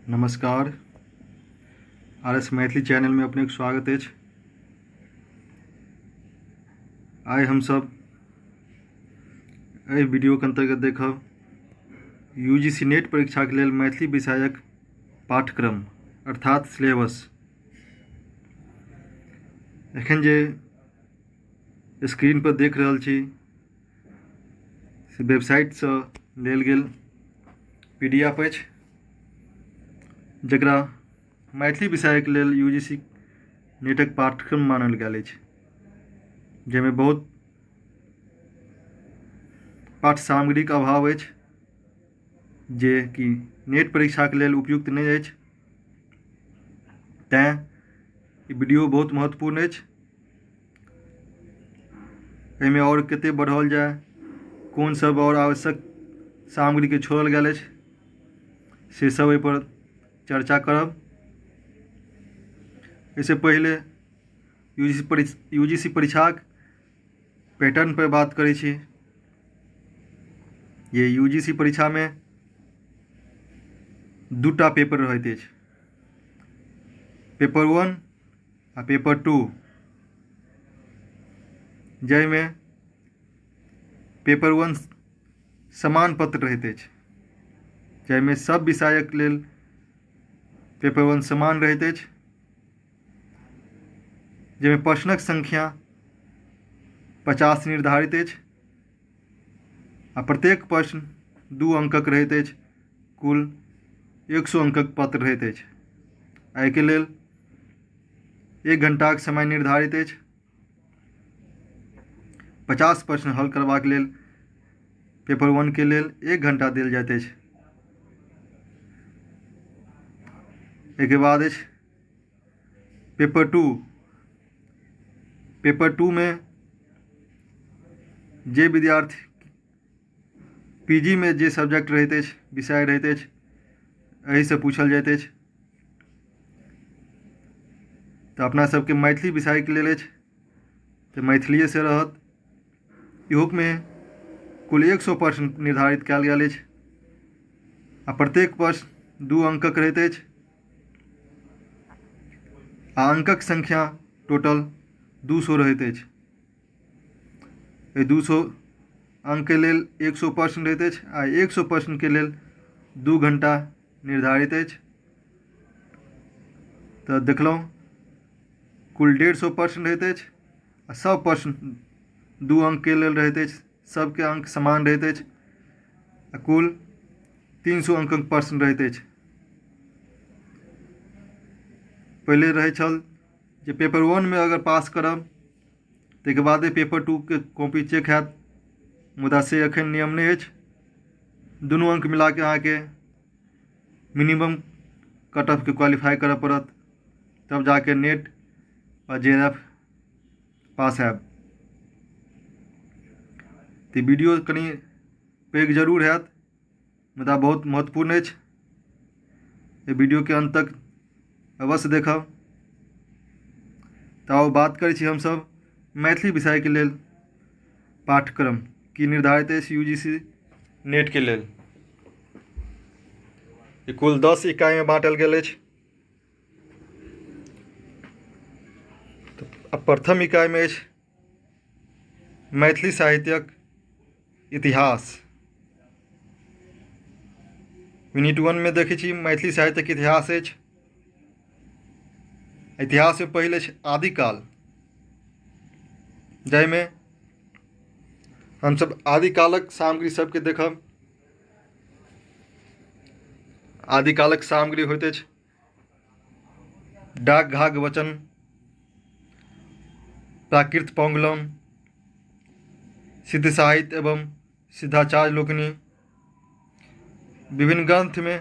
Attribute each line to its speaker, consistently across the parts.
Speaker 1: नमस्कार, R S Maithili चैनलमे अपनेके स्वागत अछि। आइ हमसभ एहि वीडियोके अन्तर्गत देखब यू जी सी नेट परीक्षाके लेल मैथिली विषयक पाठ्यक्रम अर्थात सिलेबस। एखन जे स्क्रीनपर देख रहल छी से वेबसाइटसँ लेल गेल पी डी एफ अछि, जकरा मैथिली विषयके लेल यू जी सी नेटक पाठ्यक्रम मानल गेल अछि, जाहिमे बहुत पाठ्य सामग्रीके अभाव अछि, जेकि नेट परीक्षाके लेल उपयुक्त नहि अछि। तैँ ई वीडियो बहुत महत्वपूर्ण अछि। एहिमे आओर कतेक बढ़ाओल जाय, कोन सब आओर आवश्यक सामग्रीके छोड़ल गेल अछि, से सब एहिपर चर्चा करब। एहिसँ पहिले यू जी सी परीक्षाक पैटर्नपर बात करै छी। जे यू जी सी परीक्षामे दूटा पेपर रहैत अछि, पेपर वन आ पेपर टू, जाहिमे पेपर वन समान पत्र रहैत अछि, जाहिमे सभ विषयक लेल पेपर वन समान रहैत अछि, जाहिमे प्रश्नक संख्या 50 निर्धारित अछि आ प्रत्येक प्रश्न 2 अंकक रहैत अछि। कुल 100 अंकक पत्र रहैत अछि। एहिके लेल 1 घंटाक समय निर्धारित अछि। 50 प्रश्न हल करबाक लेल पेपर वनके लेल 1 घंटा देल जाइत अछि। एहिके बाद अछि पेपर टू। पेपर टूमे जे विद्यार्थी पी जी मे जे सब्जेक्ट रहैत अछि, विषय रहैत अछि, एहिसँ पूछल जाइत अछि। तऽ अपना सबके मैथिली विषयके लेल अछि तऽ मैथिलिएसँ रहत। इहोमे कुल 100 प्रश्न निर्धारित कयल गेल अछि आ प्रत्येक प्रश्न 2 अंकक रहैत अछि आ अंकक संख्या टोटल 200 रहैत अछि। एहि 200 अंकके लेल 100 प्रश्न रहैत अछि आ 100 प्रश्नके लेल 2 घंटा निर्धारित अछि। तऽ देखलहुँ कुल 150 प्रश्न रहैत अछि आ सभ प्रश्न 2 अंकके लेल रहैत अछि, सभके अंक समान रहैत अछि आ कुल 300 अंकक प्रश्न रहैत अछि। पहिले रहैत छल जे पेपर वनमे अगर पास करब ताहिके बादे पेपर टूके कॉपी चेक हैत, मुदा से एखन नियम नहि अछि। दुनू अंक मिलाके अहाँके मिनिमम कट ऑफके क्वालिफाइ करऽ पड़त, तब जाके नेट आ जे आर एफ पास हैब। तऽ वीडियो कनि पैघ जरूर हैत, मुदा बहुत महत्वपूर्ण अछि। एहि वीडियोके अन्त तक अवश्य देखब। तऽ आउ बात करै छी हमसभ मैथिली विषयके लेल पाठ्यक्रम की निर्धारित अछि यू जी सी नेटके लेल। ई कुल 10 इकाइमे बाँटल गेल अछि। तऽ प्रथम इकाइमे अछि मैथिली साहित्यक इतिहास। यूनिट वनमे देखै छी मैथिली साहित्यक इतिहास अछि। इतिहासमे पहिल अछि आदिकाल, जाहिमे हमसभ आदिकालक सामग्री सभके देखब। आदिकालक सामग्री होइत अछि डाक घाघ वचन, प्राकृत पौंगलम, सिद्ध साहित्य एवं सिद्धाचार्य लोकनि, विभिन्न ग्रन्थमे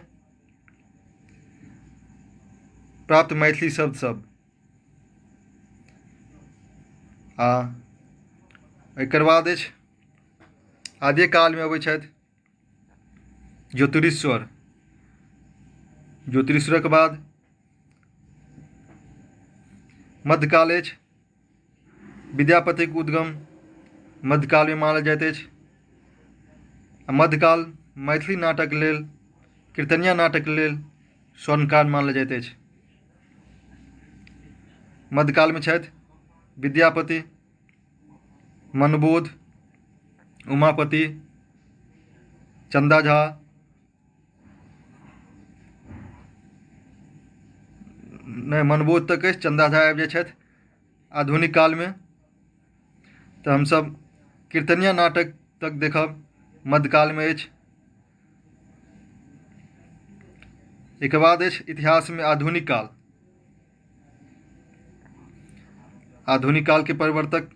Speaker 1: प्राप्त मैथिली शब्द सब। आ एकर बाद अछि आदिकालमे अबै छथि ज्योतिरीश्वर। ज्योतिरीश्वरक बाद मध्यकाल अछि। विद्यापतिक उद्गम मध्यकालमे मानल जाइत अछि आ मध्यकाल मैथिली नाटक लेल, कीर्तनिया नाटक लेल स्वर्णकाल मानल जाइत अछि। मध्यकालमे छथि विद्यापति, मनबोध, उमापति, चन्दा झा, नहि मनबोध तक अछि, चन्दा झा आबि जाइ छथि आधुनिक कालमे। तऽ हमसभ कीर्तनिया नाटक तक देखब मध्यकालमे अछि। एहिके बाद अछि इतिहासमे आधुनिक काल। आधुनिक कालके प्रवर्तक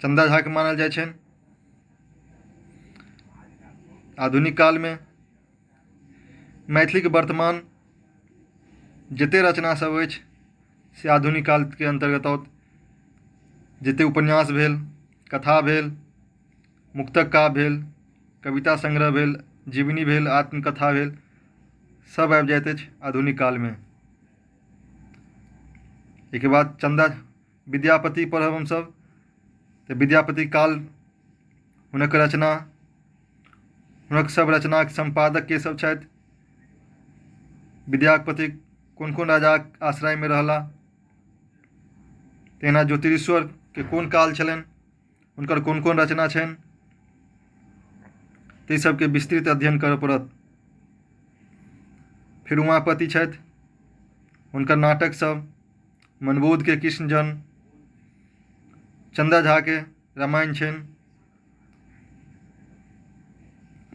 Speaker 1: चन्दा झाके मानल जाइ छनि। आधुनिक कालमे मैथिलीके वर्तमान जतेक रचना सब अछि से आधुनिक कालके अन्तर्गत आओत। जतेक उपन्यास भेल, कथा भेल, मुक्तक काव्य भेल, कविता संग्रह भेल, जीवनी भेल, आत्मकथा भेल, सब आबि जाइत अछि आधुनिक कालमे। एहिके बाद चन्दा विद्यापति पढ़ब हमसब तऽ विद्यापति काल हुनक रचना, हुनक सब रचनाके सम्पादक के सब छथि, विद्यापति कोन कोन राजाक आश्रयमे रहला, तहिना ज्योतिरीश्वरके कोन काल छलनि, हुनकर कोन कोन रचना छनि, ताहि सबके विस्तृत अध्ययन करऽ पड़त। फेर उमापति छथि, हुनकर नाटक सब, मनबोधके कृष्ण जन्म, चन्दा झाके रामायण छनि,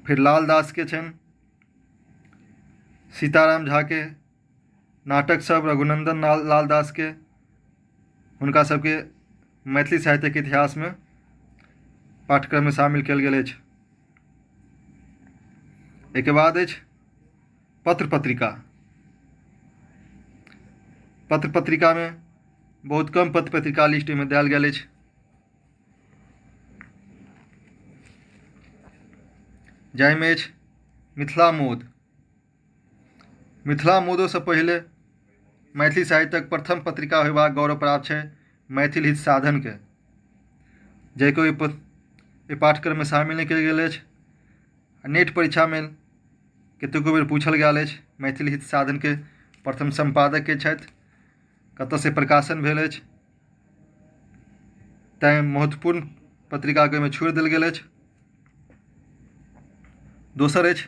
Speaker 1: फेर लालदासके छनि, सीताराम झाके नाटक सब, रघुनन्दन लालदासके, हुनका सबके मैथिली साहित्यके इतिहासमे पाठ्यक्रममे शामिल कयल गेल अछि। एहिके बाद अछि पत्र पत्रिका। पत्र पत्रिकामे बहुत कम पत्र पत्रिका लिस्ट एहिमे देल गेल अछि। जाहिमे अछि मिथिला मोद। मिथिला मोदोसँ पहिले मैथिली साहित्यक प्रथम पत्रिका होयबाक गौरव प्राप्त छै मैथिल हित साधनके, जाहिके ओहि पाठ्यक्रममे शामिल नहि कयल गेल अछि। आ नेट परीक्षामे कतेको बेर पूछल गेल अछि मैथिल हित साधनके प्रथम सम्पादक के छथि, कतऽसँ प्रकाशन भेल अछि, तैँ महत्वपूर्ण पत्रिकाके ओहिमे छोड़ि देल गेल अछि। दोसर अछि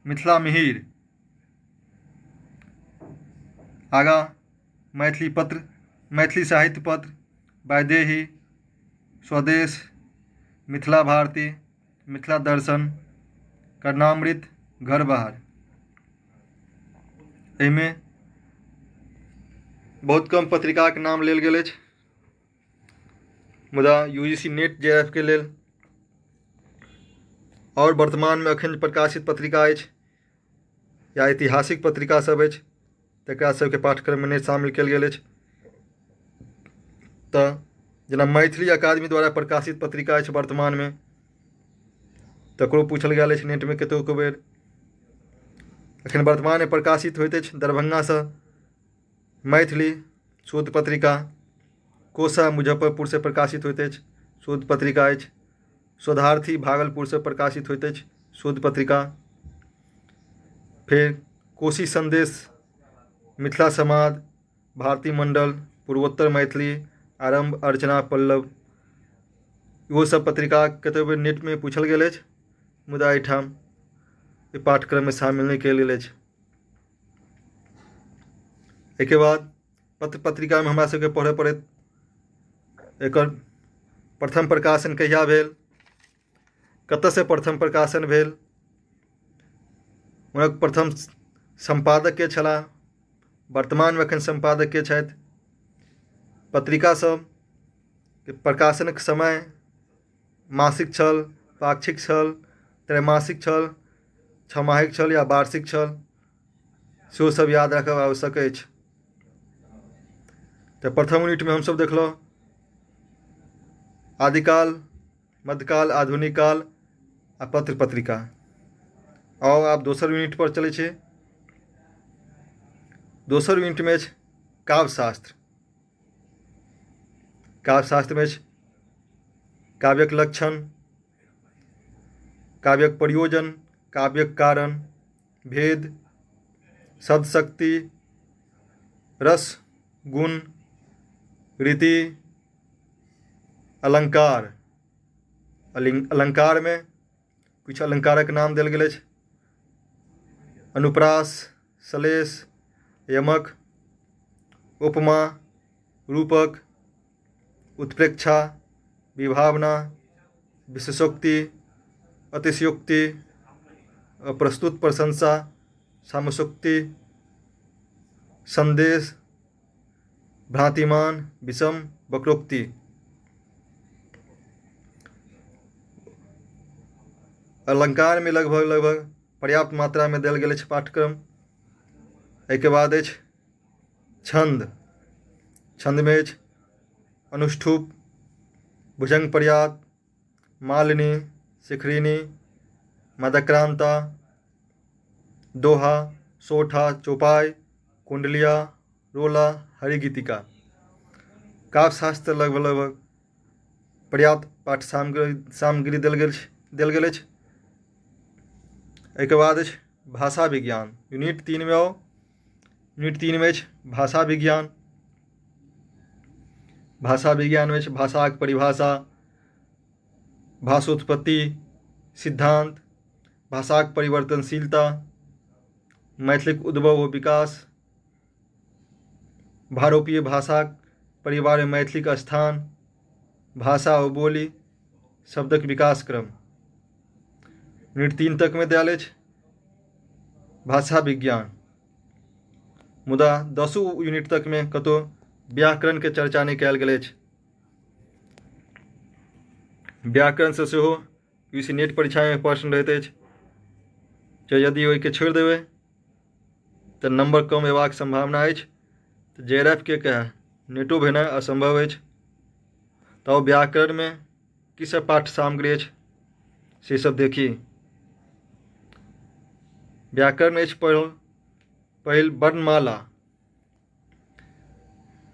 Speaker 1: मिथिला मिहिर। आगाँ मैथिली पत्र, मैथिली साहित्य पत्र, वैदेही, स्वदेश, मिथिला भारती, मिथिला दर्शन, कर्णामृत, घर बाहर। एहिमे बहुत कम पत्रिकाके नाम लेल गेल अछि, मुदा U G C NET J F के लेल आओर वर्तमानमे एखन प्रकाशित पत्रिका अछि या ऐतिहासिक पत्रिका सब अछि तकरा सबके पाठ्यक्रममे नहि शामिल कयल गेल अछि। तऽ जेना मैथिली अकादमी द्वारा प्रकाशित पत्रिका अछि वर्तमानमे, तकरो पूछल गेल अछि नेटमे कतेको बेर। एखन वर्तमानमे प्रकाशित होइत अछि दरभंगासँ मैथिली शोध पत्रिका, कोसा मुजफ्फरपुरसँ प्रकाशित होइत अछि शोध पत्रिका अछि, शोधार्थी भागलपुरसँ प्रकाशित होइत अछि शोध पत्रिका, फेर कोशी सन्देश, मिथिला समाद, भारती मण्डल, पूर्वोत्तर मैथिली, आरम्भ, अर्चना, पल्लव, इहो सब पत्रिका कतेक बेर नेटमे पूछल गेल अछि, मुदा एहिठाम एहि पाठ्यक्रममे शामिल नहि कयल गेल अछि। एहिके बाद पत्र पत्रिकामे हमरा सबके पढ़ऽ पड़ैत एकर प्रथम प्रकाशन कहिया भेल, कतऽसँ प्रथम प्रकाशन भेल, हुनक प्रथम सम्पादक के छलाह, वर्तमानमे एखन सम्पादक के छथि, पत्रिका सब प्रकाशनक समय मासिक छल, पाक्षिक छल, त्रैमासिक छल, छमाहिक छल या वार्षिक छल, सेहो सब याद राखब आवश्यक अछि। तऽ प्रथम यूनिटमे हमसब देखलहुँ आदिकाल, मध्यकाल, आधुनिक काल आ पत्र पत्रिका। आउ आब दोसर यूनिट पर चलै छी। दोसर यूनिटमे अछि काव्यशास्त्र। काव्यशास्त्रमे अछि काव्यक लक्षण, काव्यक प्रयोजन, काव्यक कारण, भेद, शब्दशक्ति, रस, गुण, रीति, अलङ्कार। अलङ्कारमे किछु अलङ्कारक नाम देल गेल अछि। अनुप्रास, श्लेष, यमक, उपमा, रूपक, उत्प्रेक्षा, विभावना, विशेषोक्ति, अतिशयोक्ति, प्रस्तुत प्रशंसा, सामसोक्ति, सन्देश, भ्रांतिमान, विषम, वक्रोक्ति। अलङ्कारमे लगभग लगभग पर्याप्त मात्रामे देल गेल अछि पाठ्यक्रम। एहिके बाद अछि छन्द। छन्दमे अछि अनुष्टुप, भुजंग प्रयात, मालिनी, शिखरिणी, मदक्रांता, दोहा, सोठा, चौपाइ, कुंडलिया, रोला, हरिगीतिका। काव्यशास्त्र लगभग लगभग पर्याप्त पाठ्य सामग्री देल गेल अछि। एहिके बाद अछि भाषा विज्ञान। यूनिट 3 मे आउ। यूनिट 3 मे अछि भाषा विज्ञान। भाषा विज्ञानमे अछि भाषाक परिभाषा, भाषोत्पत्ति सिद्धान्त, भाषाक परिवर्तनशीलता, मैथिलीक उद्भव ओ विकास, भारोपीय भाषाक परिवारमे मैथिलीक स्थान, भाषा ओ बोली शब्दक विकास क्रम। यूनिट 3 तकमे देल अछि भाषा विज्ञान, मुदा 10 यूनिट तकमे कतहु व्याकरणके चर्चा नहि कयल गेल अछि। व्याकरणसँ सेहो यू सी नेट परीक्षामे प्रश्न रहैत अछि। जे यदि ओहिके छोड़ि देबै तऽ नम्बर कम अयबाक सम्भावना अछि, तऽ जे आर एफ के कहए नेटो भेनाइ असम्भव अछि। तऽ व्याकरणमे की सब पाठ्य सामग्री अछि से सब देखी। व्याकरण अछि पहिल वर्णमाला।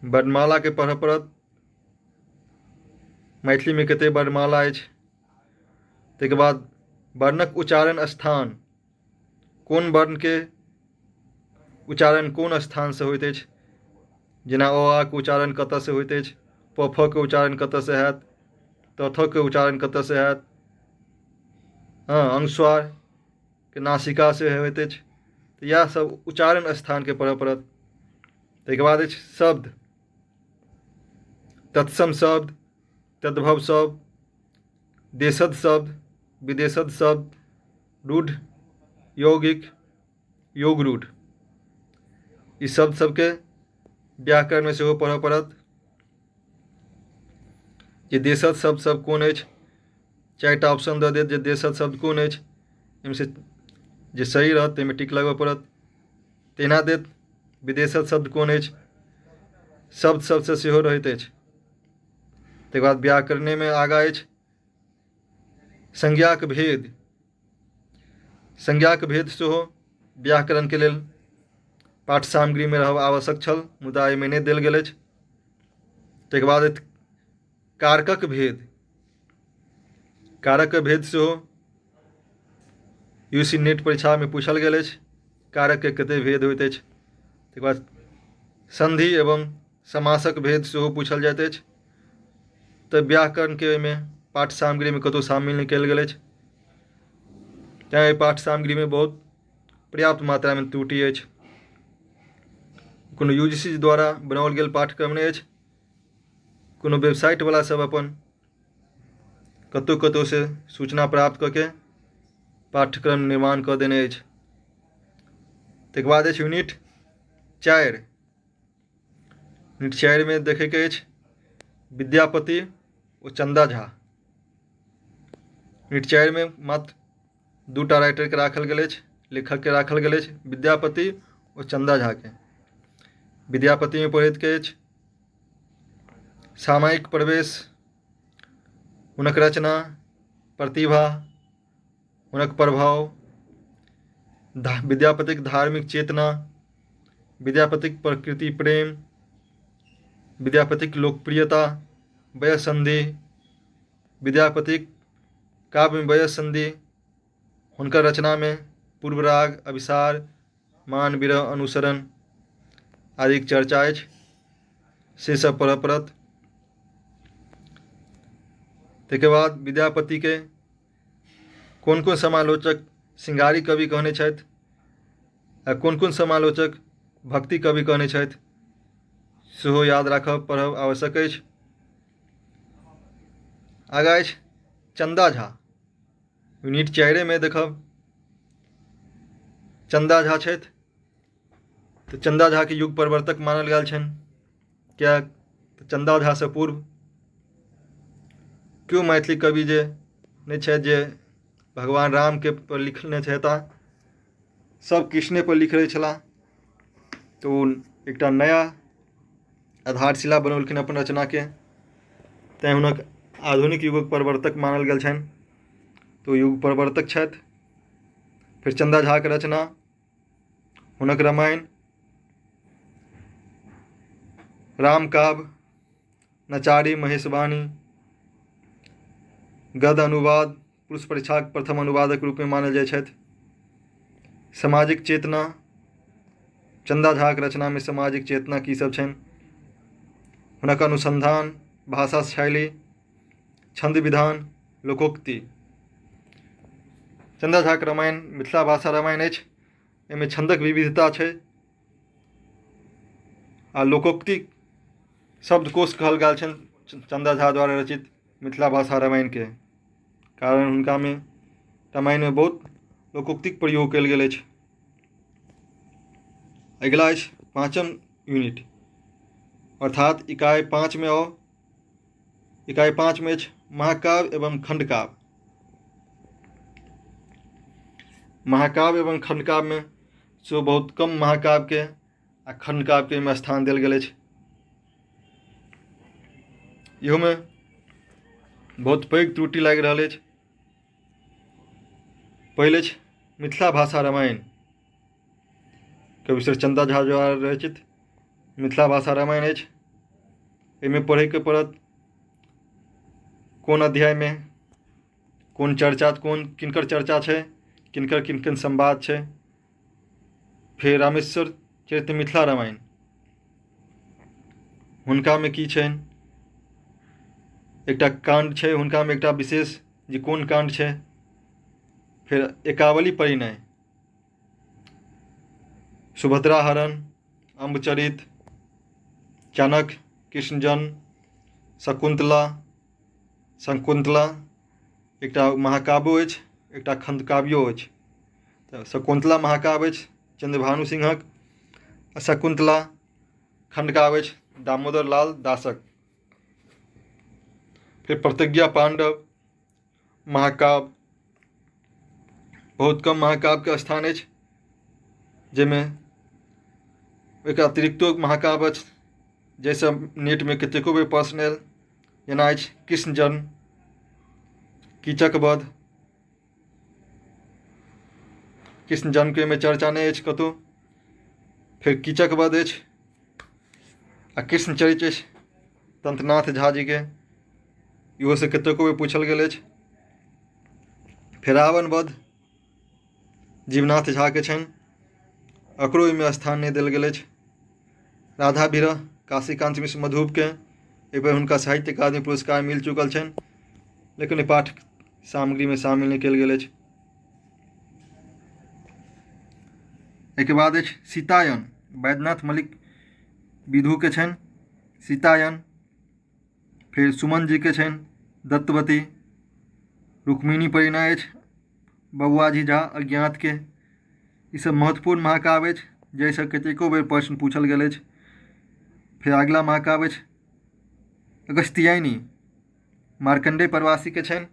Speaker 1: वर्णमालाके पढ़ऽ पड़त, मैथिलीमे कतेक वर्णमाला अछि। ताहिके बाद वर्णक उच्चारण स्थान, कोन वर्णके उच्चारण कोन स्थानसँ होइत अछि, जेना अ आ के उच्चारण कतऽसँ होइत अछि, प फ के उच्चारण कतऽसँ हैत, त थ के उच्चारण कतऽसँ हैत। हँ, अनुस्वारके नासिकासँ होइत अछि। तऽ इएह सब उच्चारण स्थानके पढ़ऽ पड़त। ताहिके बाद अछि शब्द, तत्सम शब्द, तद्भव शब्द, देशज शब्द, विदेशज शब्द, रूढ़, यौगिक, योग रूढ़। ई शब्द सबके व्याकरणमे सेहो पढ़ऽ पड़त जे देशज शब्द सब कोन अछि। 4टा ऑप्शन दऽ देत जे देशज शब्द कोन अछि, एहिमे से जे सही रहत ताहिमे टिक लगबऽ पड़त। तहिना देत विदेशज शब्द कोन अछि। शब्द सबसँ सेहो रहैत अछि। ताहिके बाद व्याकरणेमे आगाँ अछि संज्ञाक भेद। संज्ञाक भेद सेहो व्याकरणके लेल पाठ्य सामग्रीमे रहब आवश्यक छल, मुदा एहिमे नहि देल गेल अछि। ताहिके बाद कारकक भेद। कारकके भेद सेहो यू सी नेट परीक्षामे पूछल गेल अछि, कारकके कतेक भेद होइत अछि। ताहिके बाद सन्धि एवं समासक भेद सेहो पूछल जाइत अछि। तऽ व्याकरणके ओहिमे पाठ्य सामग्रीमे कतहु शामिल नहि कयल गेल अछि, तैँ एहि पाठ्य सामग्रीमे बहुत पर्याप्त मात्रामे त्रुटि अछि। कोनो यू जी सी द्वारा बनाओल गेल पाठ्यक्रम नहि अछि। कोनो वेबसाइटवला सब अपन कतहु कतहुसँ सूचना प्राप्त कऽ के पाठ्यक्रम निर्माण कऽ देने अछि। ताहिके बाद अछि यूनिट 4। यूनिट 4मे देखैके अछि विद्यापति ओ चन्दा झा। यूनिट 4मे मात्र 2टा राइटरके राखल गेल अछि, लेखकके राखल गेल अछि, विद्यापति ओ चन्दा झाके। विद्यापतिमे पढ़ैके अछि सामयिक प्रवेश, हुनक रचना, प्रतिभा, हुनक प्रभाव, विद्यापतिक धार्मिक चेतना, विद्यापतिक प्रकृति प्रेम, विद्यापतिक लोकप्रियता, वयसन्धि, विद्यापतिक काव्यमे वयसन्धि, हुनकर रचनामे पूर्वराग, अभिसार, मान विरह अनुसरण आदिक चर्चा अछि, से सब पढ़य पड़त। ताहिके बाद विद्यापतिके कोन कोन समालोचक श्रृंगारी कवि कहने छथि आ कोन कोन समालोचक भक्ति कवि कहने छथि, सेहो याद राखब पढ़ब आवश्यक अछि। आगाँ अछि चन्दा झा। यूनिट चारिमे देखब चन्दा झा छथि, तऽ चन्दा झाके युग परिवर्तक मानल गेल छनि, किएक तऽ चन्दा झासँ पूर्व केओ मैथिली कवि जे नहि छथि जे भगवान रामके पर लिखने छथि, सब कृष्णेपर लिखै छलाह। तऽ ओ एकटा नया आधारशिला बनौलखिन अपन रचनाके, तैँ हुनक आधुनिक युगक प्रवर्तक मानल गेल छनि, तऽ ओ युग प्रवर्तक छथि। फेर चन्दा झाके रचना, हुनक रामायण, रामकाव्य, नचारी, महेशवाणी, गद्य अनुवाद, पुरुष परीक्षाक प्रथम अनुवादक रूपमे मानल जाइ छथि। सामाजिक चेतना, चन्दा झाक रचनामे सामाजिक चेतना की सब छनि, हुनक अनुसन्धान, भाषा शैली, छन्द विधान, लोकोक्ति। चन्दा झाक रामायण मिथिला भाषा रामायण अछि, एहिमे छन्दक विविधता छै आ लोकोक्ति शब्दकोश कहल गेल छनि चन्दा झा द्वारा रचित मिथिला भाषा रामायणके, कारण हुनकामे रामायणमे बहुत लोकोक्तिक प्रयोग कयल गेल अछि। अगिला अछि पाँचम यूनिट, अर्थात इकाइ पाँचमे आउ। इकाइ पाँचमे अछि महाकाव्य एवं खण्डकाव्य। महाकाव्य एवं खण्डकाव्यमे सेहो बहुत कम महाकाव्यके आ खण्डकाव्यके एहिमे स्थान देल गेल अछि। इहोमे बहुत पैघ त्रुटि लागि रहल अछि। पहिल अछि मिथिला भाषा रामायण, कविश्वर चन्दा झा द्वारा रचित मिथिला भाषा रामायण अछि। एहिमे पढ़ैके पड़त कोन अध्यायमे कोन चर्चा, कोन किनकर चर्चा छै, किनकर किनकर संवाद छै। फेर रामेश्वर चरित्र मिथिला रामायण, हुनकामे की छनि, एकटा काण्ड छै हुनकामे एकटा विशेष जे कोन काण्ड छै। फेर एकावली परिणय, सुभद्रा हरण, अम्बचरित, चाणक्य, कृष्णजन्म, शकुन्तला, शकुन्तला एकटा महाकाव्यो अछि, एकटा खण्डकाव्यो अछि। तऽ शकुन्तला महाकाव्य अछि चन्द्रभानु सिंहक, आ शकुन्तला खण्डकाव्य अछि दामोदर लाल दासक। फेर प्रतिज्ञा पाण्डव महाकाव्य, बहुत कम महाकाव्यके स्थान अछि, जाहिमे ओहिके अतिरिक्तो महाकाव्य अछि जाहिसँ नेटमे कतेको बेर प्रश्न आयल, जेना अछि कृष्ण जन्म, कीचक वध। कृष्ण जन्मके ओहिमे चर्चा नहि अछि कतहु। फेर कीचक वध अछि आ कृष्ण चरित्र अछि तंत्रनाथ झा जीके, इहोसँ कतेको बेर पूछल गेल अछि। फेर रावण वध जीवनाथ झाके छनि, एकरो ओहिमे स्थान नहि देल गेल अछि। राधा विरह काशीकान्त मिश्र मधुपके, एहिपर हुनका साहित्य अकादमी पुरस्कार मिल चुकल छनि, लेकिन एहि पाठ सामग्रीमे शामिल नहि कयल गेल अछि। एहिके बाद अछि सीतायन, वैद्यनाथ मल्लिक विधुके छनि सीतायन। फेर सुमन जीके छनि दत्तवती। रुक्मिणी परिणय अछि बबुआजी झा अज्ञातके। ईसभ महत्वपूर्ण महाकाव्य अछि जाहिसँ कतेको बेर प्रश्न पूछल गेल अछि। फेर अगिला महाकाव्य अछि अगस्त्यायनी, मार्कण्डेय प्रवासीके छनि,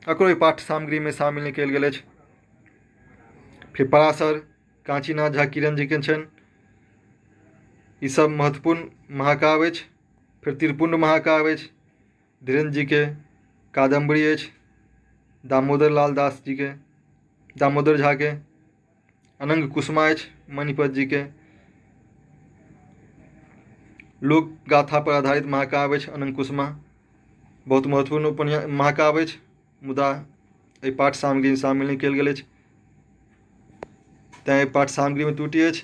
Speaker 1: एकरो एहि पाठ्य सामग्रीमे शामिल नहि कयल गेल अछि। फेर पराशर काञ्चीनाथ झा किरण जीके छनि। ईसभ महत्वपूर्ण महाकाव्य अछि। फेर त्रिपुण्ड महाकाव्य अछि धीरेन्द्र जीके, कादम्बरी अछि दामोदर लाल दास जीके, दामोदर झाके, अनङ्ग कुसुमा अछि मणिपद्म जीके। लोक गाथा पर आधारित महाकाव्य अछि अनङ्ग कुसुमा, बहुत महत्वपूर्ण उपन्यास महाकाव्य अछि, मुदा एहि पाठ सामग्रीमे शामिल नहि कयल गेल अछि। तैँ पाठ्य सामग्रीमे त्रुटि अछि,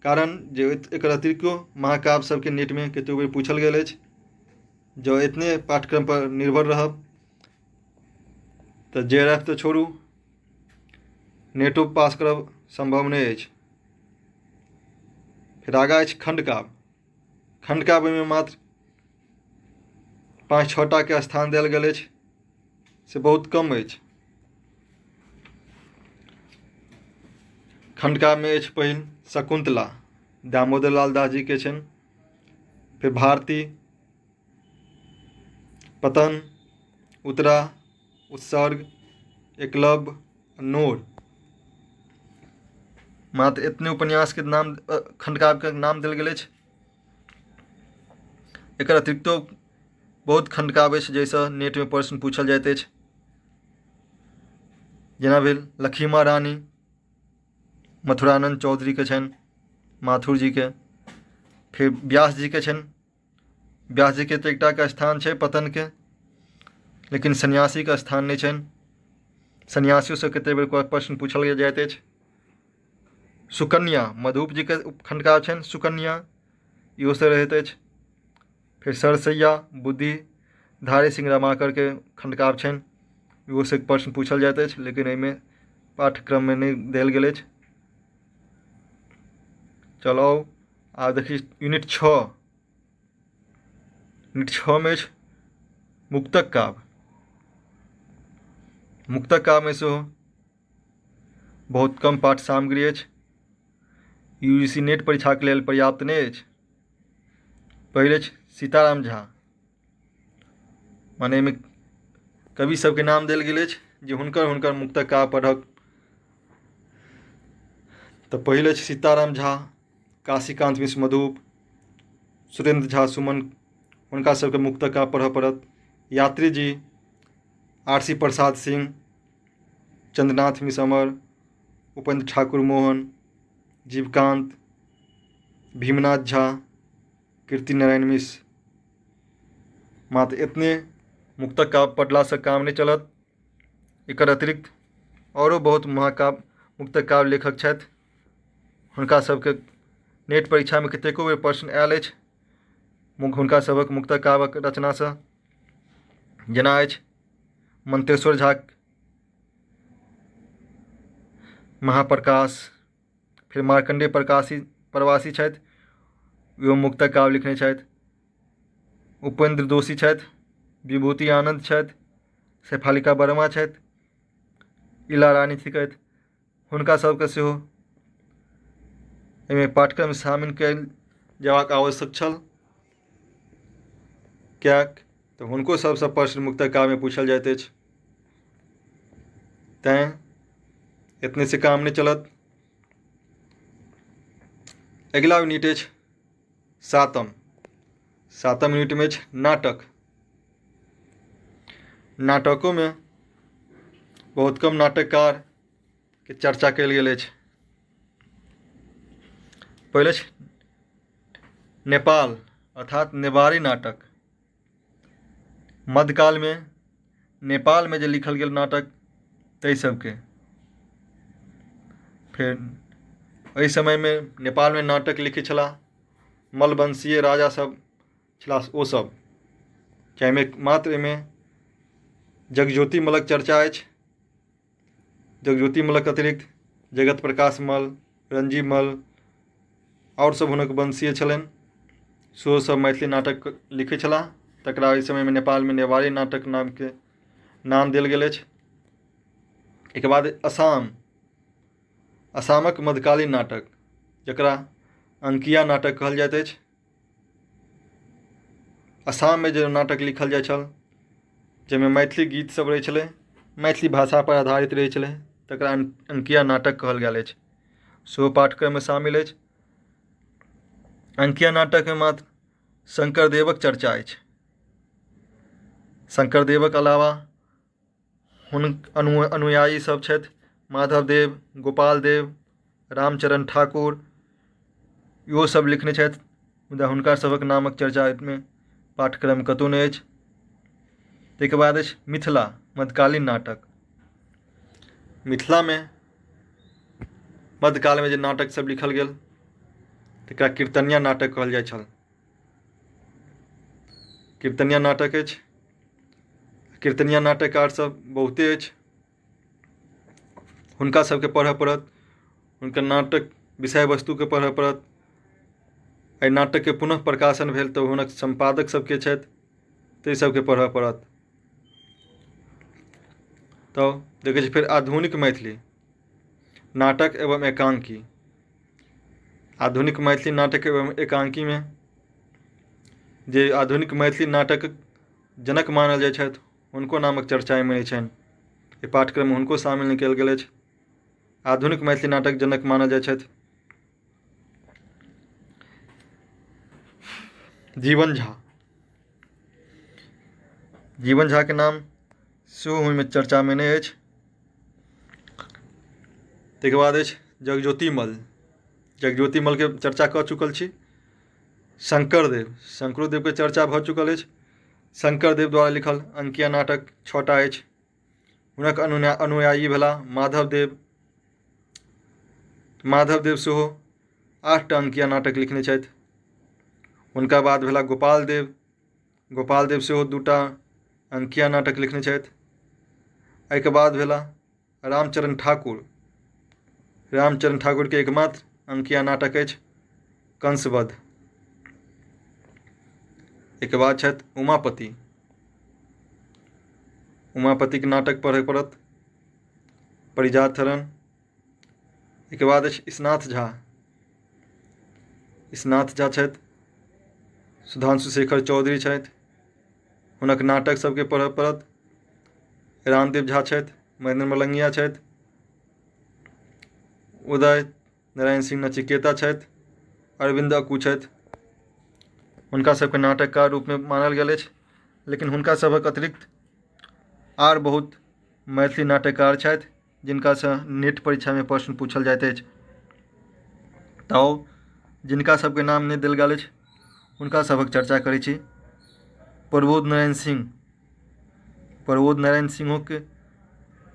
Speaker 1: कारण जे एकर अतिरिक्तो महाकाव्य सभके नेटमे कतेको बेर पूछल गेल अछि। जँ एतने पाठ्यक्रमपर निर्भर रहब तऽ जे आर एफ तऽ छोड़ू, नेटो पास करब सम्भव नहि अछि। फेर आगाँ अछि खण्डकाव्य। खण्डकाव्यमे मात्र 5 6 टाके स्थान देल गेल अछि, से बहुत कम अछि। खण्डकाव्यमे अछि पहिल शकुन्तला, दामोदर लाल दास जीके छनि। फेर भारती, पतन, उत्तरा, उत्सर्ग, एकलव्य, नोर। मात्र एतने उपन्यासके नाम खण्डकाव्यके नाम देल गेल अछि। एकर अतिरिक्तो बहुत खण्डकाव्य अछि जाहिसँ नेटमे प्रश्न पूछल जाइत अछि, जेना भेल लखीमा रानी, मथुरानन्द चौधरीके छनि, माथुर जीके। फेर व्यास जीके छनि। व्यास जीके तऽ एकटाके स्थान छै पतनके, लेकिन सन्यासीके स्थान नहि छनि। सन्यासियोसँ कतेक बेर प्रश्न पूछल जाइत अछि। सुकन्या, मधुप जीके खण्डकाव्य छनि सुकन्या, इहो सब रहैत अछि। फेर सरसैया, बुद्धि धारी सिंह रमाकरके खण्डकाव्य छनि, इहो से प्रश्न पूछल जाइत अछि, लेकिन एहिमे पाठ्यक्रममे नहि देल गेल अछि। चलू आब देखी यूनिट 6। यूनिट 6 मे अछि मुक्तक काव्य। मुक्तक काव्यमे सेहो बहुत कम पाठ्य सामग्री अछि, UGC net परीक्षाके लेल पर्याप्त नहि अछि। पहिल अछि सीताराम झा, मने एहिमे कवि सबके नाम देल गेल अछि जे हुनकर हुनकर मुक्तक काव्य पढ़ब। तऽ पहिल अछि सीताराम झा, काशीकान्त मिश्र मधुप, सुरेन्द्र झा सुमन, हुनका सबके मुक्तक काव्य पढ़ऽ पड़त। यात्री जी, आर सी प्रसाद सिंह, चन्द्रनाथ मिश्र अमर, उपेन्द्र ठाकुर मोहन, जीवकान्त, भीमनाथ झा, कीर्ति नारायण मिश्र। मात्र एतने मुक्तक काव्य पढ़लासँ काम नहि चलत। एकर अतिरिक्त आओरो बहुत महाकाव्य मुक्तक काव्य लेखक छथि, हुनका सबके नेट परीक्षामे कतेको बेर प्रश्न आयल अछि हुनका सभक मुक्तक काव्यक रचनासँ। जेना अछि मंत्रेश्वर झा महाप्रकाश, फेर मार्कण्डेय प्रकाशी प्रवासी छथि, इहो मुक्तक काव्य लिखने छथि। उपेन्द्र दोषी छथि, विभूति आनन्द छथि, शेफालिका वर्मा छथि, इला रानी थिकथि, हुनका सबके सेहो एहिमे पाठ्यक्रम शामिल कयल जयबाक आवश्यक छल, किएक तऽ हुनको सबसँ प्रश्न मुक्तक काव्यमे पूछल जाइत अछि। तैँ एतनेसँ काम नहि चलत। अगिला यूनिट अछि सातम। सातम यूनिटमे अछि नाटक। नाटकोमे बहुत कम नाटककारके चर्चा कयल गेल अछि। पहिल अछि नेपाल अर्थात नेवारी नाटक। मध्यकालमे नेपालमे जे लिखल गेल नाटक ताहि सबके। फेर एहि समयमे नेपालमे नाटक लिखै छलाह मल्लवंशीय राजा सब छलाह ओसब, जाहिमे मात्र एहिमे जगज्योति मल्लक चर्चा अछि। जगज्योति मल्लक अतिरिक्त जगत प्रकाश मल्ल, रंजीव मल्ल आओर सब हुनक वंशीय छलनि, सेहो सब मैथिली नाटक लिखै छलाह। तकरा ओहि समयमे नेपालमे नेवारी नाटक नामके नाम देल गेल अछि। एहिके बाद असम, असमक मध्यकालीन नाटक जकरा अंकिया नाटक कहल जाइत अछि। असममे जे नाटक लिखल जाइ छल जाहिमे मैथिली गीत सब रहै छलै, मैथिली भाषापर आधारित रहै छलै, तकरा अंकिया नाटक कहल गेल अछि, सेहो पाठ्यक्रममे शामिल अछि। अंकिया नाटकमे मात्र शङ्करदेवक चर्चा अछि। शङ्करदेवक अलावा हुनक अनुयायी सब छथि माधवदेव, गोपालदेव, रामचरण ठाकुर, इहो सब लिखने छथि, मुदा हुनका सभक नामक चर्चा एहिमे पाठ्यक्रम कतहु नहि अछि। ताहिके बाद अछि मिथिला मध्यकालीन नाटक। मिथिलामे मध्यकालमे जे नाटक सब लिखल गेल तकरा कीर्तनिया नाटक कहल जाइ छल। कीर्तनिया नाटक अछि। कीर्तनिया नाटककार सब बहुते अछि, हुनका सबके पढ़ऽ पड़त, हुनकर नाटक विषय वस्तुके पढ़ऽ पड़त। एहि नाटकके पुनः प्रकाशन भेल तऽ हुनक सम्पादक सबके छथि, ताहि सबके पढ़ऽ पड़त। तऽ देखै छी फेर आधुनिक मैथिली नाटक एवं एकाङ्की। आधुनिक मैथिली नाटक एवं एकाङ्कीमे जे आधुनिक मैथिली नाटक जनक मानल जाइ छथि हुनको नामक चर्चा एहिमे छनि। एहि पाठ्यक्रममे हुनको शामिल नहि कयल गेल अछि। आधुनिक मैथिली नाटक जनक मानल जाइ छथि जीवन झा। जीवन झाके नाम सेहो ओहिमे चर्चामे नहि अछि। ताहिके बाद अछि जगज्योति मल्ल। जगज्योति मल्लके चर्चा कऽ चुकल छी। शङ्करदेव, शङ्करोदेवके चर्चा भऽ चुकल अछि। शङ्करदेव द्वारा लिखल अंकिया नाटक 6टा अछि। हुनक अनुयायी भेलाह माधवदेव। माधवदेव सेहो 8टा अंकिया नाटक लिखने छथि। हुनका बाद भेलाह गोपालदेव। गोपालदेव सेहो 2टा अंकिया नाटक लिखने छथि। एहिके बाद भेलाह रामचरण ठाकुर। रामचरण ठाकुरके एकमात्र अंकिया नाटक अछि कंसवध। एहिके बाद छथि उमापति। उमापतिके नाटक पढ़य पड़त परिजात हरण। एहिके बाद अछि ईशनाथ झा। ईशनाथ झा छथि, सुधांशु शेखर चौधरी छथि, हुनक नाटक सबके पढ़य पड़त। रामदेव झा छथि, महेन्द्र मलंगिया छथि, उदय नारायण सिंह नचिकेता छथि, अरविन्द अकू छथि। हुनका सबके नाटककार रूपमे मानल गेल अछि, लेकिन हुनका सभक अतिरिक्त आर बहुत मैथिली नाटककार छथि जिनकासँ नेट परीक्षामे प्रश्न पूछल जाइत अछि। तऽ जिनका सबके नाम नहि देल गेल अछि हुनका सभक चर्चा करै छी। प्रबोध नारायण सिंह। प्रबोध नारायण सिंहोके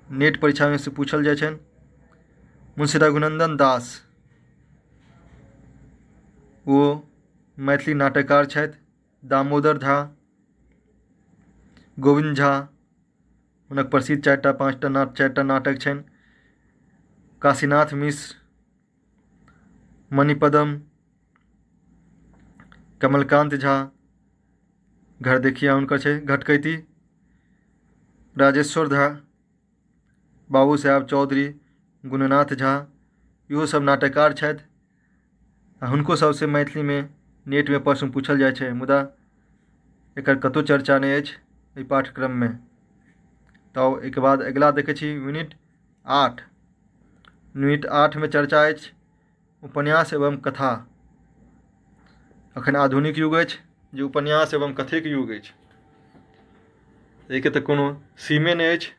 Speaker 1: नेट परीक्षामे से पूछल जाइ छनि। मुंशी रघुनन्दन दास, ओ मैथिली नाटककार छथि। दामोदर झा, गोविन्द झा, हुनक प्रसिद्ध 4टा 5टा 4टा नाटक छनि। काशीनाथ मिश्र, मणिपद्म, कमलकान्त झा, घर देखिया हुनकर छै घटकैती, राजेश्वर झा, बाबू साहेब चौधरी, गुणनाथ झा, इहो सब नाटककार छथि आ हुनको सबसँ मैथिलीमे नेटमे प्रश्न पूछल जाइ छै, मुदा एकर कतहु चर्चा नहि अछि एहि पाठ्यक्रममे। तऽ एहिके बाद अगिला देखै छी यूनिट 8। यूनिट 8मे चर्चा अछि उपन्यास एवं कथा। अखन आधुनिक युग अछि जे उपन्यास एवं कथेके युग अछि, एहिके तऽ कोनो सीमे नहि अछि,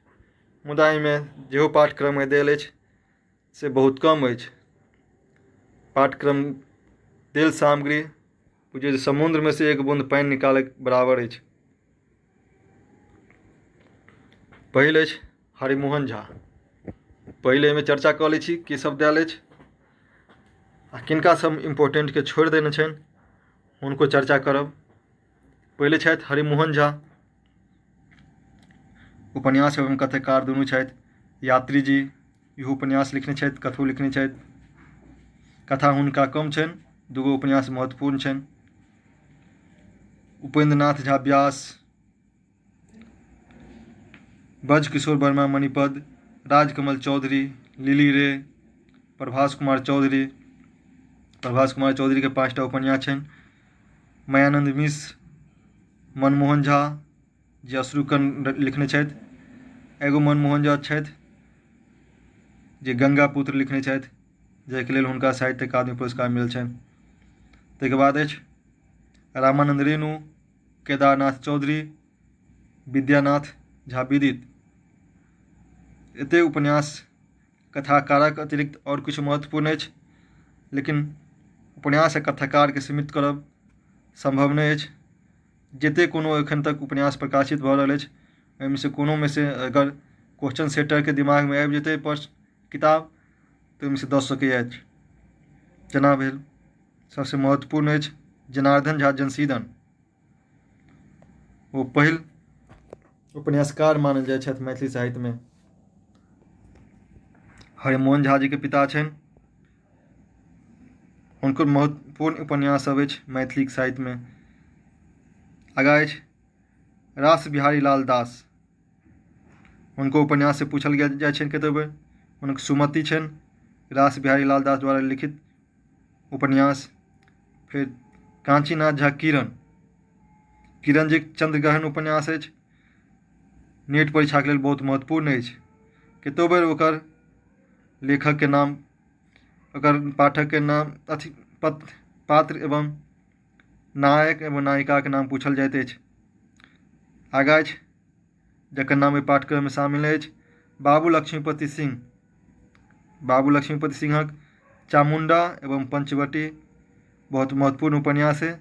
Speaker 1: मुदा एहिमे जेहो पाठ्यक्रममे देल अछि से बहुत कम अछि। पाठ्यक्रम देल सामग्री बुझियौ जे समुद्रमे से एक बून्द पानि निकालैके बराबर अछि। पहिल अछि हरिमोहन झा। पहिले एहिमे चर्चा कऽ लै छी की सब देल अछि आ किनका सब इम्पोर्टेंटके छोड़ि देने छनि हुनको चर्चा करब। पहिले छथि हरिमोहन झा, उपन्यास एवं कथाकार दुनू छथि। यात्री जी इहो उपन्यास लिखने छथि, कथो लिखने छथि। कथा हुनका कम छनि, 2 उपन्यास महत्वपूर्ण छनि। उपेन्द्र नाथ झा व्यास, ब्रजकिशोर वर्मा मणिपद, राजकमल चौधरी, लिली रे, प्रभास कुमार चौधरी। प्रभास कुमार चौधरीके 5टा उपन्यास छनि। मायानन्द मिश्र, मनमोहन झा जे अश्रुकण लिखने छथि, एगो मनमोहन झा छथि जे गंगा पुत्र लिखने छथि, जाहिके लेल हुनका साहित्य अकादमी पुरस्कार मिलल छनि। ताहिके बाद अछि रामानन्द रेणु, केदारनाथ चौधरी, विद्यानाथ झा विदित। एतेक उपन्यास कथाकारक अतिरिक्त आओर किछु महत्वपूर्ण अछि, लेकिन उपन्यास आ कथाकारके सीमित करब सम्भव नहि अछि। जतेक कोनो एखन तक उपन्यास प्रकाशित भऽ रहल अछि ओहिमे से कोनोमे से अगर क्वेश्चन सेटरके दिमागमे आबि जेतै प्रश्न किताब तऽ ओहिमे सँ दऽ सकैत अछि। जेना भेल सभसँ महत्वपूर्ण अछि जनार्दन झा जनसीदन, ओ पहिल उपन्यासकार मानल जाइ छथि मैथिली साहित्यमे। हरिमोहन झा जीके पिता छनि, हुनकर महत्वपूर्ण उपन्यास सब अछि मैथिली साहित्यमे। आगाँ अछि रास बिहारी लाल दास, हुनको उपन्याससँ पूछल गेल जाइ छनि कतहु बेर। हुनक सुमति छनि रास बिहारी लाल दास द्वारा लिखित उपन्यास। फेर काञ्चीनाथ झा किरण, किरण जीक चन्द्रग्रहण उपन्यास अछि, नेट परीक्षाके लेल बहुत महत्वपूर्ण अछि। कतहु बेर ओकर लेखकके नाम, ओकर पाठकके नाम, अथी पात्र एवं नायक एवं नायिकाके नाम पूछल जाइत अछि। आगाँ अछि जकर नाम एहि पाठ्यक्रममे शामिल अछि बाबू लक्ष्मीपति सिंह। बाबू लक्ष्मीपति सिंहक चामुण्डा एवं पंचवटी बहुत महत्वपूर्ण उपन्यास अछि।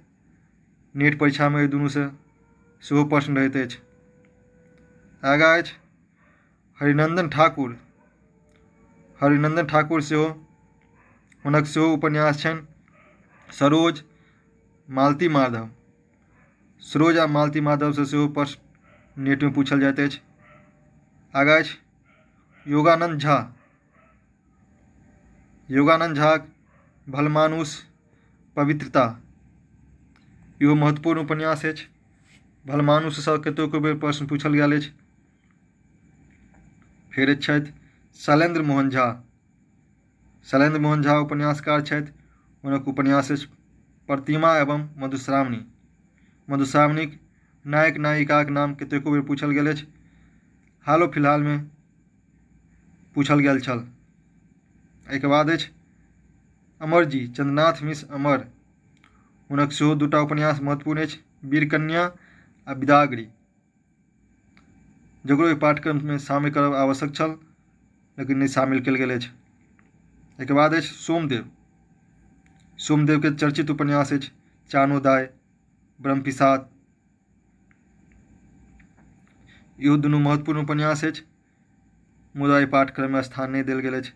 Speaker 1: नीट परीक्षामे एहि दुनूसँ सेहो प्रश्न रहैत अछि। आगाँ अछि हरिनन्दन ठाकुर। हरिनन्दन ठाकुर सेहो, हुनक सेहो उपन्यास छनि सरोज मालती माधव। सरोज आ मालती माधवसँ सेहो प्रश्न नेटमे पूछल जाइत अछि। आगाँ अछि योगानन्द झा। योगानन्द झाक भलमानुष पवित्रता इहो महत्वपूर्ण उपन्यास अछि। भलमानुषसँ कतेको बेर प्रश्न पूछल गेल अछि। फेर छथि शैलेन्द्र मोहन झा। शैलेन्द्र मोहन झा उपन्यासकार छथि। हुनक उपन्यास अछि प्रतिमा एवं मधुश्रावणी। मधुश्रावणीक नायक नायिकाक नाम कतेको बेर पूछल गेल अछि, हालो फिलहालमे पूछल गेल छल। एहिके बाद अछि अमरजी, चन्द्रनाथ मिश्र अमर। हुनक सेहो दूटा उपन्यास महत्वपूर्ण अछि, वीरकन्या आ बिदागरी, जकरो एहि पाठ्यक्रममे शामिल करब आवश्यक छल लेकिन नहि शामिल कयल गेल अछि। एहिके बाद अछि सोमदेव। सोमदेवके चर्चित उपन्यास अछि चानोदाय, ब्रह्मपिशाच, इहो दुनू महत्वपूर्ण उपन्यास अछि, मुदा एहि पाठ्यक्रममे स्थान नहि देल गेल अछि।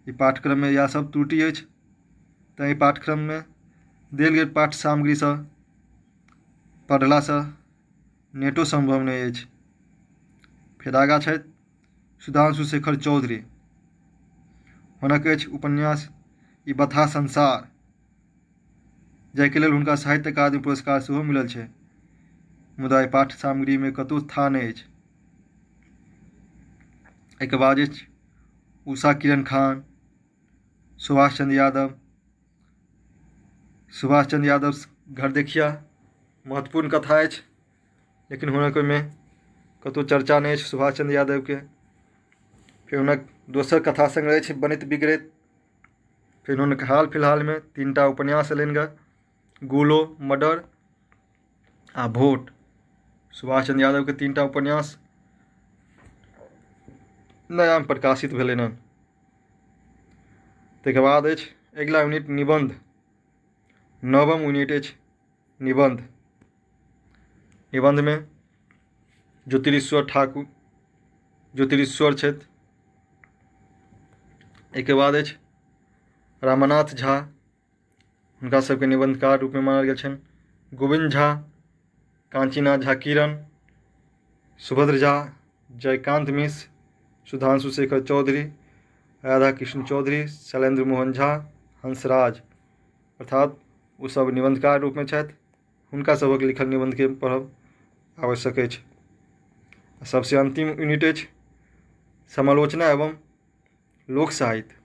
Speaker 1: ई पाठ्यक्रममे इएह सब त्रुटि अछि, तैँ एहि पाठ्यक्रममे देल गेल पाठ्य सामग्रीसँ पढ़लासँ नेटो सम्भव नहि अछि। फेर आगाँ छथि सुधांशु शेखर चौधरी। हुनक अछि उपन्यास ई बतहा संसार, जाहिके लेल हुनका साहित्य अकादमी पुरस्कार सेहो मिलल छै, मुदा एहि पाठ्य सामग्रीमे कतहु स्थान नहि अछि। एहिके बाद अछि उषा किरण खान, सुभाष चन्द्र यादव। सुभाष चन्द्र यादव घर देखिया महत्वपूर्ण कथा अछि, लेकिन हुनक ओहिमे कतहु चर्चा नहि अछि सुभाष चन्द्र यादवके। फेर हुनक दोसर कथा संग्रह अछि बनैत बिगड़ैत। फेर हुनक हाल फिलहालमे 3टा उपन्यास एलनि गऽ, गोलो, मर्डर आ भोट। सुभाष चन्द्र यादवके 3टा उपन्यास नयामे प्रकाशित भेलनि हन। ताहिके बाद अछि अगिला यूनिट निबन्ध। नवम यूनिट अछि निबन्ध। निबन्धमे ज्योतिरीश्वर ठाकुर, ज्योतिरीश्वर छथि। एहिके बाद अछि रमानाथ झा, हुनका सबके निबन्धकार रूपमे मानल गेल छनि। गोविन्द झा, काञ्चीनाथ झा किरण, सुभद्र झा, जयकान्त मिश्र, सुधांशु शेखर चौधरी, राधाकृष्ण चौधरी, शैलेन्द्र मोहन झा, हंसराज, अर्थात ओ सब निबन्धकार रूपमे छथि। हुनका सभक लिखल निबन्धके पढ़ब आवश्यक अछि। सबसँ अन्तिम यूनिट अछि समालोचना एवं लोक साहित्य।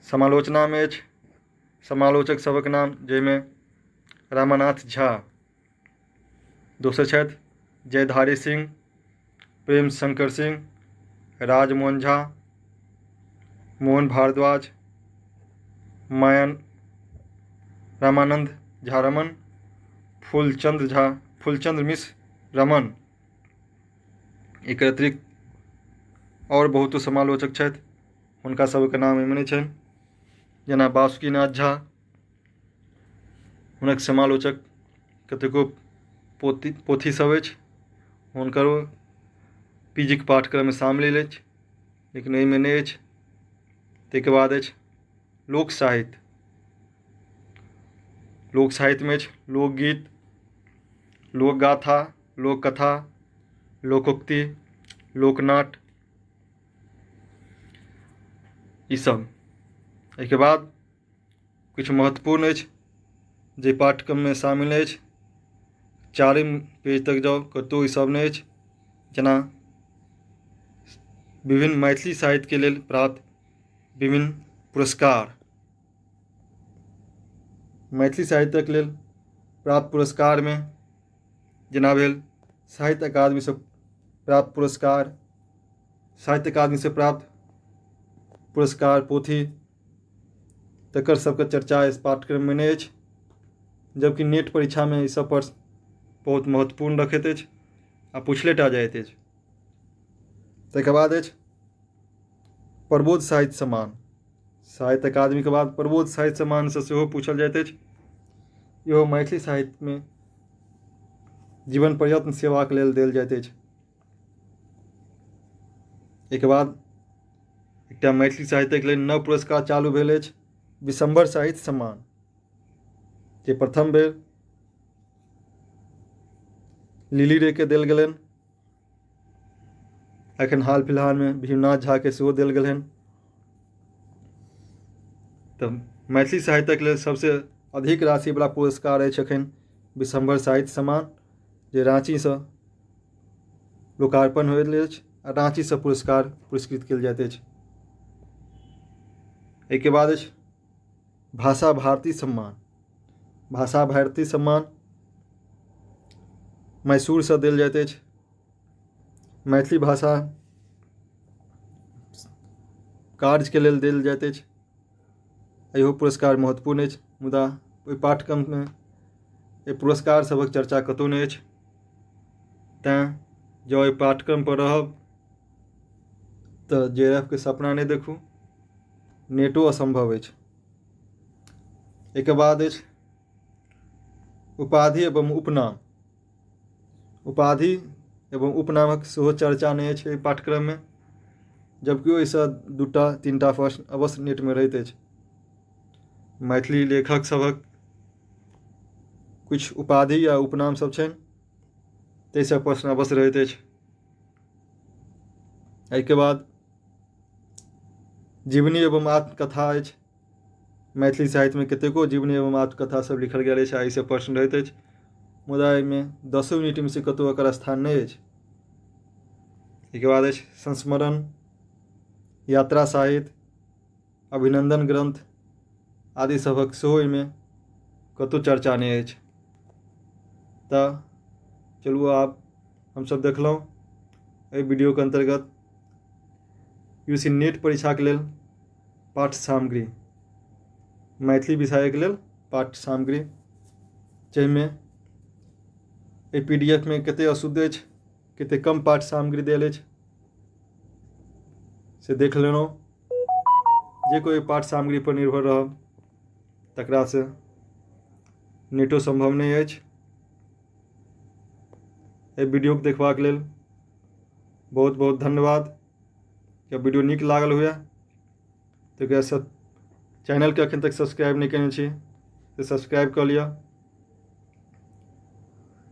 Speaker 1: समालोचनामे अछि समालोचक सभक नाम, जाहिमे रमानाथ झा, दोसर छथि जयधारी सिंह, प्रेम शंकर सिंह, राजमोहन झा, मोहन भारद्वाज, मायन रामानन्द झा रमन, फूलचन्द्र झा, फूलचन्द्र मिश्र रमन। एकर अतिरिक्त आओर बहुतो समालोचक छथि, हुनका सभके नाम एहिमे नहि छनि, जेना बासुकीनाथ झा, हुनक समालोचक कतेको पोथी सब अछि, हुनकरो पी जी के पाठ्यक्रममे शामिल अछि, लेकिन एहिमे नहि अछि। ताहिके बाद अछि लोक साहित्य। लोक साहित्यमे अछि लोकगीत, लोकगाथा, लोककथा, लोकोक्ति, लोकनाट्य, ईसभ। एहिके बाद किछु महत्वपूर्ण अछि जे पाठ्यक्रममे शामिल अछि। चारिम पेज तक जाउ, कतहु ईसभ नहि अछि। जेना विभिन्न मैथिली साहित्यके लेल प्राप्त विभिन्न पुरस्कार, मैथिली साहित्यक लेल प्राप्त पुरस्कारमे जेना भेल साहित्य अकादमीसँ प्राप्त पुरस्कार, साहित्य अकादमीसँ प्राप्त पुरस्कार पोथी, तकर सबके चर्चा एहि पाठ्यक्रममे नहि अछि, जबकि नेट परीक्षामे ई सब प्रश्न बहुत महत्वपूर्ण रखैत अछि आ पुछले टा जाइत अछि। ताहिके बाद अछि प्रबोध साहित्य सम्मान। साहित्य अकादमीके बाद प्रबोध साहित्य सम्मानसँ सेहो पूछल जाइत अछि। इहो मैथिली साहित्यमे जीवन प्रयत्न सेवाक लेल देल जाइत अछि। एहिके बाद एकटा मैथिली साहित्यक लेल नव पुरस्कार चालू भेल अछि, विशम्भर साहित्य सम्मान, जे प्रथम बेर लिली रेके देल गेलनि। एखन हाल फिलहालमे भीमनाथ झाके सेहो देल गेल हन। तऽ मैथिली साहित्यक लेल सबसँ अधिक राशिवला पुरस्कार अछि एखन विशम्भर साहित्य सम्मान, जे राँचीसँ लोकार्पण होइत अछि आ राँचीसँ पुरस्कार पुरस्कृत कयल जाइत अछि। एहिके बाद अछि भाषा भारती सम्मान। भाषा भारती सम्मान मैसूरसँ देल जाइत अछि। मैथिली भाषा कार्यके लेल देल जाइत अछि। इहो पुरस्कार महत्वपूर्ण अछि, मुदा ओहि पाठ्यक्रममे एहि पुरस्कार सभक चर्चा कतहु नहि अछि। तैँ जँ एहि पाठ्यक्रमपर रहब तऽ जे आर एफ के सपना नहि देखू, नेटो असम्भव अछि। एहिके बाद अछि उपाधि एवं उपनाम। उपाधि एवं उपनामक सेहो चर्चा नहि अछि एहि पाठ्यक्रममे, जबकि ओहिसँ 2टा 3टा प्रश्न अवश्य नेटमे रहैत अछि। मैथिली लेखक सभक किछु उपाधि या उपनाम सब छनि, ताहिसँ प्रश्न अवश्य रहैत अछि। एहिके बाद जीवनी एवं आत्मकथा अछि। मैथिली साहित्यमे कतेको जीवनी एवं आत्मकथा सब लिखल गेल अछि आ एहिसँ प्रश्न रहैत अछि, मुदा एहिमे दसो यूनिटमे से कतहु एकर स्थान नहि अछि। एहिके बाद अछि संस्मरण, यात्रा साहित्य, अभिनन्दन ग्रन्थ आदि सभक सेहो एहिमे कतहु चर्चा नहि अछि। तऽ चलू आब हमसभ देखलहुँ एहि वीडियोके अन्तर्गत यू सी नेट परीक्षाके लेल पाठ्य सामग्री, मैथिली विषयके लेल पाठ्य सामग्री, जाहिमे एहि पी डी एफ मे कतेक अशुद्ध अछि, कतेक कम पाठ्य सामग्री देल अछि से देख लेलहुँ। जे कोइ पाठ्य सामग्री पर निर्भर रहब तकरासँ नेटो सम्भव नहि अछि। एहि वीडियोके देखबाक लेल बहुत बहुत धन्यवाद। जँ वीडियो नीक लागल हुए तऽ कृपया सब चैनलके एखन तक सब्सक्राइब नहि कयने छी तऽ सब्सक्राइब कऽ लिअ,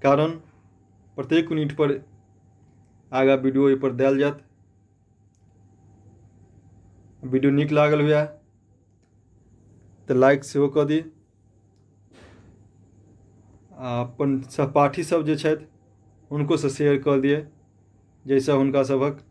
Speaker 1: कारण प्रत्येक यूनिट पर आगाँ वीडियो एहिपर देल जायत। वीडियो नीक लागल हुए तऽ लाइक सेहो कऽ दी आ अपन सहपाठी सब जे छथि हुनकोसँ शेयर कऽ दियै, जाहिसँ हुनका सभक